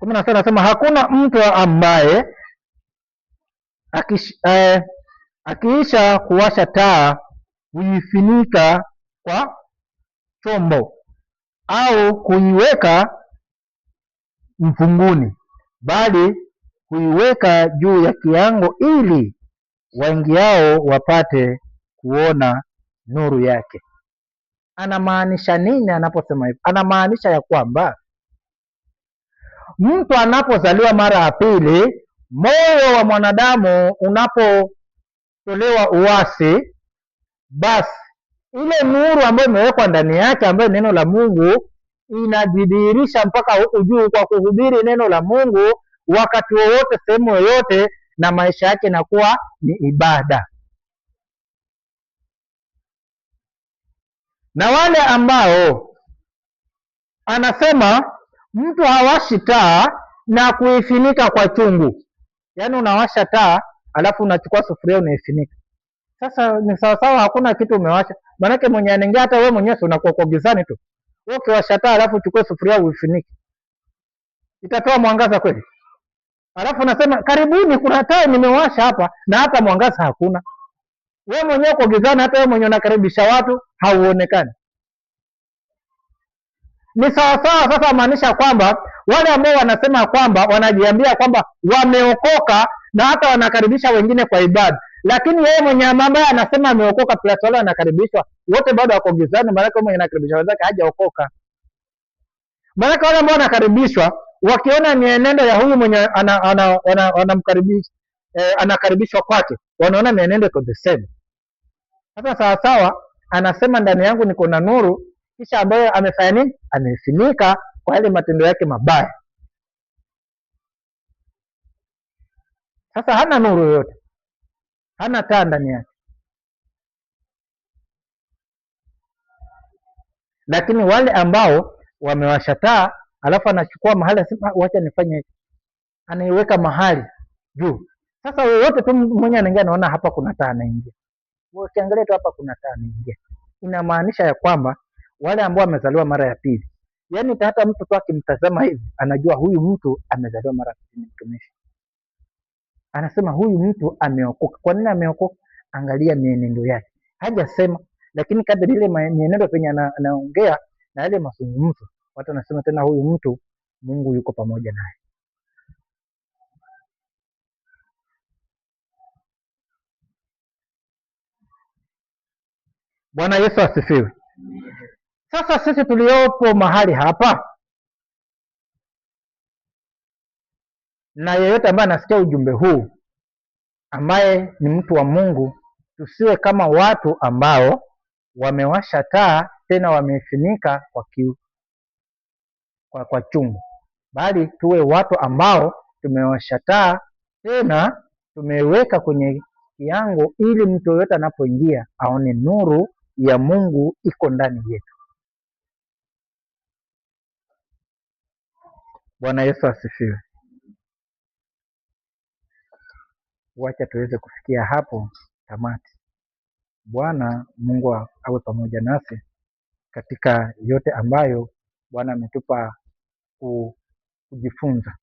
16 anasema hakuna mtu ambaye akiisha kuwasha taa kuifunika kwa chombo au kuiweka mfunguni, bali huiweka juu ya kiango ili waingiao wapate kuona nuru yake. Anamaanisha nini anaposema hivyo? Anamaanisha ya kwamba mtu anapozaliwa mara ya pili, moyo wa mwanadamu unapotolewa uasi, basi ile nuru ambayo imewekwa ndani yake, ambayo neno la Mungu, inajidhihirisha mpaka huku juu kwa kuhubiri neno la Mungu wakati wowote, sehemu yoyote, na maisha yake inakuwa ni ibada. Na wale ambao anasema mtu hawashi taa na kuifunika kwa chungu, yaani unawasha taa alafu unachukua sufuria unaifunika. Sasa ni sawasawa, hakuna kitu umewasha. Maanake mwenye anaingia, hata wewe mwenyewe si unakuwa kwa gizani tu. Wewe ukiwasha taa alafu uchukue sufuria uifunike, itatoa mwangaza kweli? Alafu unasema karibuni, kuna taa nimewasha hapa, na hata mwangaza hakuna. Wewe mwenyewe uko gizani, hata wewe mwenyewe unakaribisha watu hauonekani. Ni sawasawa. Sasa maanisha kwamba wale ambao wanasema kwamba wanajiambia kwamba wameokoka na hata wanakaribisha wengine kwa ibada, lakini yeye mwenye ambaye anasema ameokoka plus wale wanakaribishwa wote bado wako gizani. Maanake mwenye anakaribisha wenzake hajaokoka. Maanake wale ambao wanakaribishwa wakiona mienendo ya huyu mwenye anamkaribisha anakaribishwa kwake, wanaona mienendo iko the same. Sasa sawasawa, anasema ndani yangu niko na nuru, kisha ambayo amefanya nini? Amefunika kwa yale matendo yake mabaya. Sasa hana nuru yoyote, hana taa ndani yake. Lakini wale ambao wamewasha taa, alafu anachukua mahali asema, wacha nifanye hivi, anaiweka mahali juu. Sasa yoyote tu mwenye anaingia anaona hapa kuna taa, anaingia. Ukiangalia tu hapa kuna taa, anaingia. Inamaanisha ya kwamba wale ambao wamezaliwa mara ya pili, yaani hata mtu tu akimtazama hivi anajua huyu mtu amezaliwa mara ya pili, ni mtumishi. Anasema huyu mtu ameokoka. Kwa nini ameokoka? Angalia mienendo yake. Hajasema, lakini kadri ile mienendo penye anaongea na yale mazungumzo, watu wanasema tena huyu mtu Mungu yuko pamoja naye. Bwana Yesu asifiwe. Sasa sisi tuliopo mahali hapa na yeyote ambaye anasikia ujumbe huu ambaye ni mtu wa Mungu, tusiwe kama watu ambao wamewasha taa tena wamefunika kwa chungu, bali tuwe watu ambao tumewasha taa tena tumeweka kwenye kiango, ili mtu yeyote anapoingia aone nuru ya Mungu iko ndani yetu. Bwana Yesu asifiwe. Wacha tuweze kufikia hapo tamati. Bwana Mungu awe pamoja nasi katika yote ambayo Bwana ametupa kujifunza.